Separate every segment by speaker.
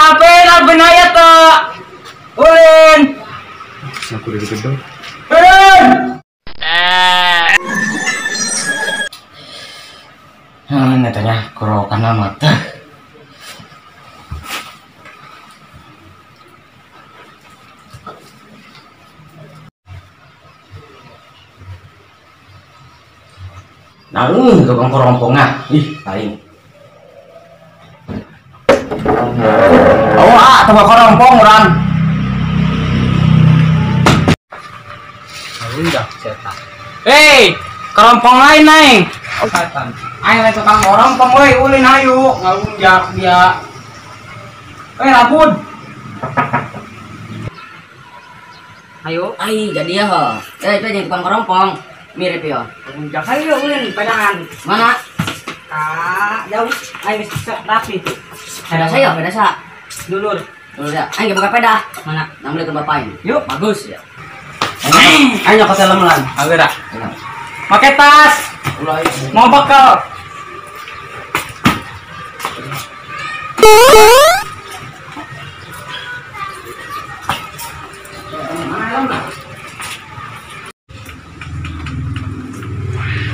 Speaker 1: Alvin, Alvin aya teu? Ulin.
Speaker 2: Aku dari gedung.
Speaker 1: Ulin. Netanya korokan amat. Nah, tukang korompongnya. Ih, lain. Oh, ah, tukang korompong orang. Udah, cetak. Hei, kerompong lain, neng. Oh, setan. Ayo lain tukang korompong, woi, ulin ayo, ngalunjak dia. Hei, rabun.
Speaker 3: Ayo, ai jadi ya, ho. Eh, itu yang tukang kerompong. Mirip ya.
Speaker 1: Ngalunjak ayo ulin pedangan.
Speaker 3: Mana?
Speaker 1: Kak, jauh. Ayo rapi tuh.
Speaker 3: Peda saya, peda saya.
Speaker 1: Dulur.
Speaker 3: Dulur ya. Ayo buka peda.
Speaker 1: Mana?
Speaker 3: Nang beli ke bapain.
Speaker 1: Yuk,
Speaker 3: bagus ya.
Speaker 1: Ayo ke dalam lan. Ayo dah. Pakai tas. Mau bekal.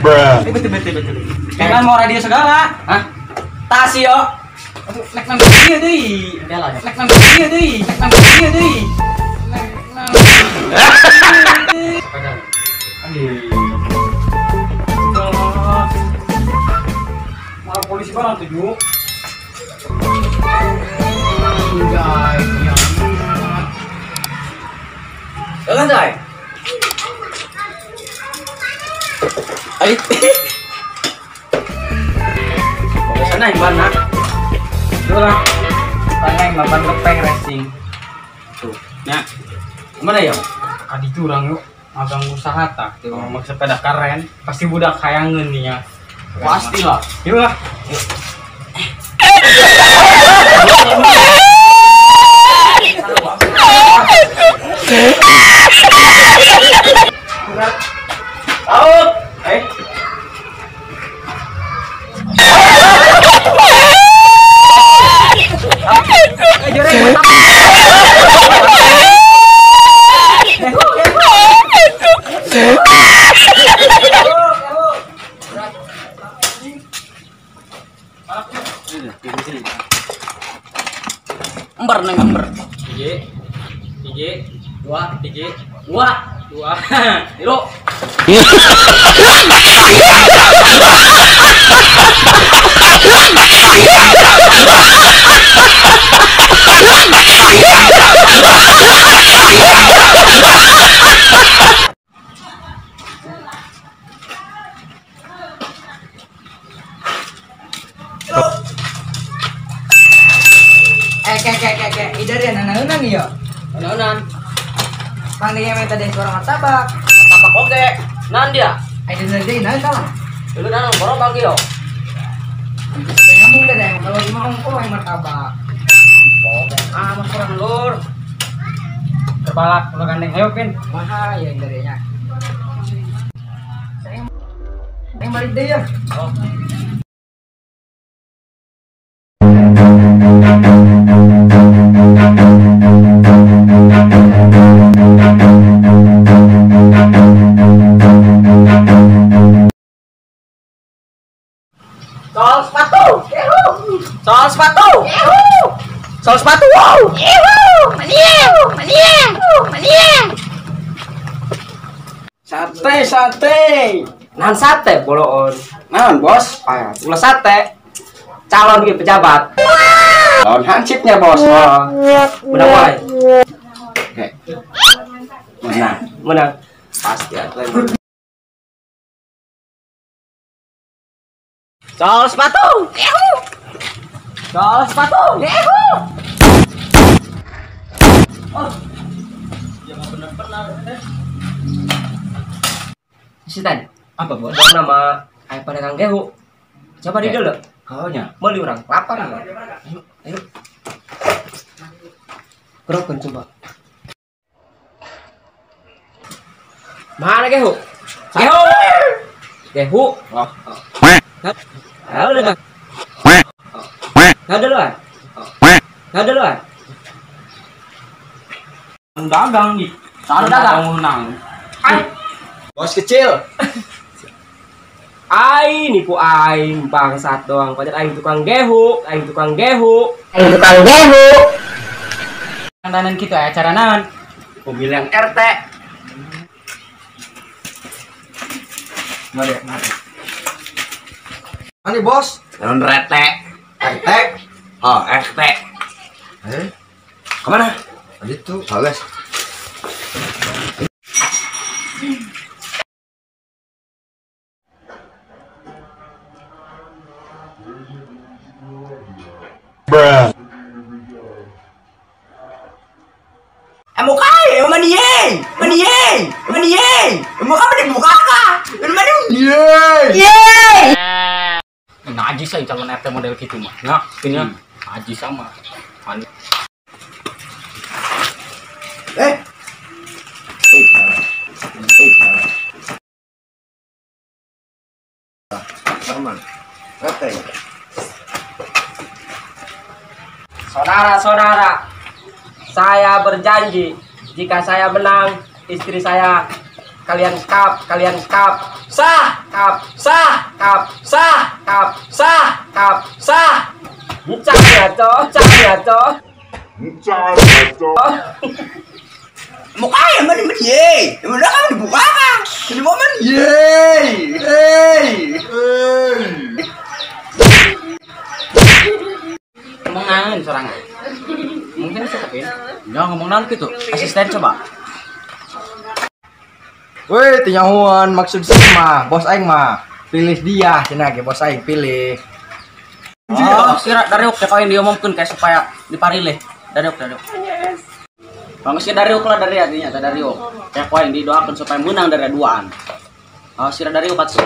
Speaker 2: Bruh.
Speaker 1: Betul. Jangan mau radio segala.
Speaker 3: Hah?
Speaker 1: Tas yo. Nek nang ieu deui. Nek nang ieu deui. Nek nang ieu deui. Nek nang. Malah polisi barang tujuh. Anjay, kiamat.
Speaker 3: Jangan, Jai.
Speaker 1: Ayo. Sana yang mana? Itulah. Tanya yang mapan kepeng racing. Tuh, ya.
Speaker 3: Mana ya?
Speaker 1: Kadi curang yuk. Magang usaha tak? Tuh, mau sepeda keren, pasti budak hayangeun nih ya.
Speaker 3: Pastilah.
Speaker 1: Yuk lah. Out.
Speaker 3: Ember neng ember.
Speaker 1: 3, 3, 2, 3,
Speaker 3: 2,
Speaker 1: 2. Tilu.
Speaker 4: Kek, idar ya nanaeunan ieu.
Speaker 3: Nanaeunan.
Speaker 4: Pandai yang tadi suara martabak.
Speaker 3: Martabak oge. Naon dia?
Speaker 4: Ai deuleu deui naon salah.
Speaker 3: Deuleu naon borobak ieu.
Speaker 4: Nyambung deh deh, kalau lima ongko yang martabak.
Speaker 3: Ah, mah kurang lur.
Speaker 1: Terbalak ulah gandeng ayo Pin.
Speaker 4: Wah, ya darinya. Yang balik deh ya.
Speaker 1: Oh.
Speaker 4: Sol sepatu. Sol sepatu. Sol sepatu. Wow.
Speaker 1: Sate, sate.
Speaker 3: Naon sate boloon.
Speaker 1: Naon, Bos?
Speaker 3: Ulah sate. Calon ge pejabat.
Speaker 1: Calon hansipnya, Bos.
Speaker 3: Menang wae.
Speaker 1: Oke. Menang.
Speaker 3: Menang.
Speaker 1: Pasti atuh.
Speaker 3: Sol sepatu. Sol sepatu.
Speaker 1: Oh. Jangan benar-benar.
Speaker 3: Asisten.
Speaker 1: Apa, Bos?
Speaker 3: Bang nama aya pada Kang Gehu. Coba di dulu.
Speaker 1: Kaunya.
Speaker 3: Meuli urang lapar. Ayo, ayo. Kerokan coba. Mana Gehu? Gehu. Gehu.
Speaker 1: Oh.
Speaker 3: Halo, udah. Ada lu.
Speaker 4: Enggak ada luan.
Speaker 1: Dagang ih. Dagang menang.
Speaker 2: Bos kecil.
Speaker 4: Ai nipu aing bangsat doang. Padahal aing tukang gehu, aing tukang gehu.
Speaker 3: Aing tukang gehu.
Speaker 1: Tantanan kita acara naon?
Speaker 4: Pemilihan RT.
Speaker 2: Mari, mari. Ani bos?
Speaker 3: Calon RT.
Speaker 2: RT.
Speaker 3: Oh, RT.
Speaker 2: Eh?
Speaker 3: Kemana?
Speaker 2: Itu, bagus.
Speaker 5: Bruh.
Speaker 4: Muka, mani ye, mani ye, mani ye, muka mani buka ka, mani
Speaker 2: ye,
Speaker 3: ye.
Speaker 1: Najis aja calon RT model gitu mah, nah, ini najis sama.
Speaker 4: Saudara-saudara, saya berjanji jika saya menang, istri saya kalian kap, sah, kap, sah, kap, sah, kap, sah, kap, sah. Cak ya toh, cak ya toh.
Speaker 5: Cak ya toh.
Speaker 4: Muka ya mana mana ye, mana kamu dibuka kan? Ini momen
Speaker 2: ye, hey, hey.
Speaker 1: Ngomong naon sorangan? Mungkin saya ya ngomong naon gitu. Asisten coba.
Speaker 2: Woi, tinyahuan maksud sih mah, bos aing mah pilih dia cenah ge bos aing pilih.
Speaker 1: Oh, sira dariuk teh kain diomongkeun kayak supaya diparilih. Dariuk, dariuk. Bang sih dariuk lah dari artinya teh dariuk. Kayak koin didoakeun supaya menang dari duaan. Oh, sira dariuk atuh.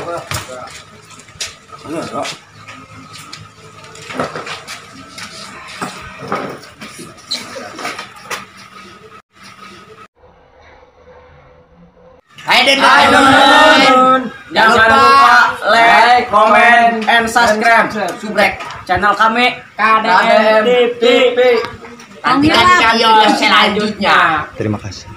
Speaker 3: Hai Den,
Speaker 1: jangan lupa like, comment, and subscribe.
Speaker 3: Subrek
Speaker 1: channel kami KDM TV.
Speaker 3: Nantikan video selanjutnya.
Speaker 2: Terima kasih.